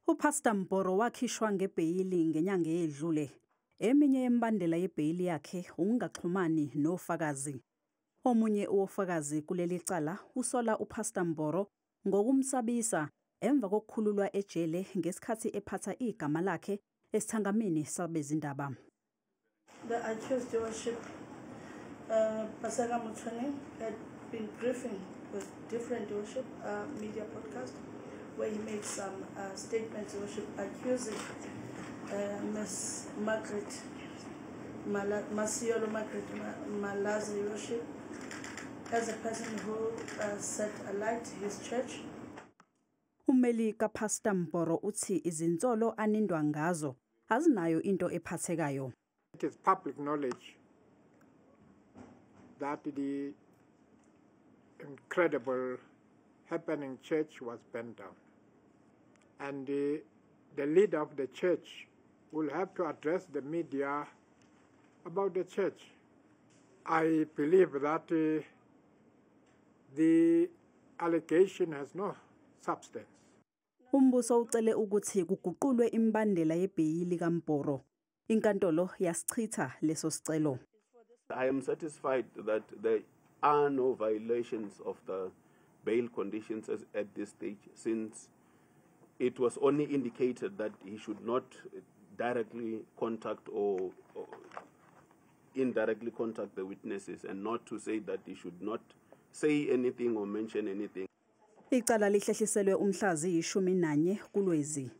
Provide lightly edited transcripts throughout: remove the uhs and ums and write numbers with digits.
UPastor Mboro wakhishwa ngebheyili ngenyanga eyedlule. Eminye yemibandela yebheyili yakhe ukungaxhumani nofakazi. Omunye wofakazi kuleli cala usola uPastor Mboro ngokumsabisa emva kokukhululwa ejele ngesikhathi ephatha igama lakhe esithangamini sabezindaba. The accused, Your Worship, Paseka Motsoeneng, had been briefing with different, Your Worship, media podcast, where he made some statements, Your Worship, accusing Ms. Margaret Masiolo Margaret Malaza, Your Worship, as a person who set alight his church. Ummeli kaPastor Mboro uthi izinsolo anindwa ngazo azinayo into ephathekayo. It is public knowledge that the incredible happening church was burned down. And the leader of the church will have to address the media about the church. I believe that the allegation has no substance. Umbuso ucele ukuthi kuguqulwe imibandela yebheyili kaMboro. Inkantolo yasichitha leso sicelo. I am satisfied that there are no violations of the bail conditions at this stage, since it was only indicated that he should not directly contact or indirectly contact the witnesses, and not to say that he should not say anything or mention anything. Icala lihlehliselwe umhla ziyi-11 kuLwezi.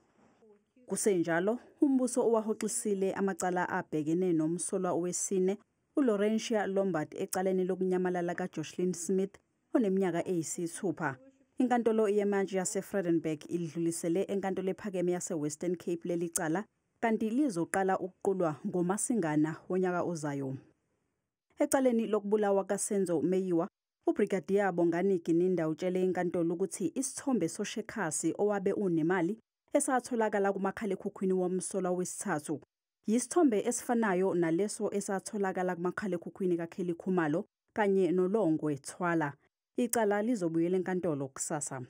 Kusenjalo, umbuso uwahoxisile amacala abhekene nomsolwa wesine uLaurentia Lombard ecaleni lokunyamalala kaJoshlin Smith oneminyaka eyisithupha. Inkantolo yemantshi yaseVredenburg idlulisele enkantolo ephakeme yaseWestern Cape leli cala, kanti lizoqala ukuqulwa ngoMasingana wonyaka ozayo. Ecaleni lokubulawa kaSenzo Meyiwa, uBrigadier Bongani Gininda utshele inkantolo ukuthi isithombe soshekhasi owabe unemali esatholakala kumakhalekhukhwini womsolwa wesithathu yisithombe esifanayo naleso esatholakala kumakhalekhukhwini kaKelly Khumalo kanye noLongwe Twala. Icala lizobuyela enkantolo kusasa.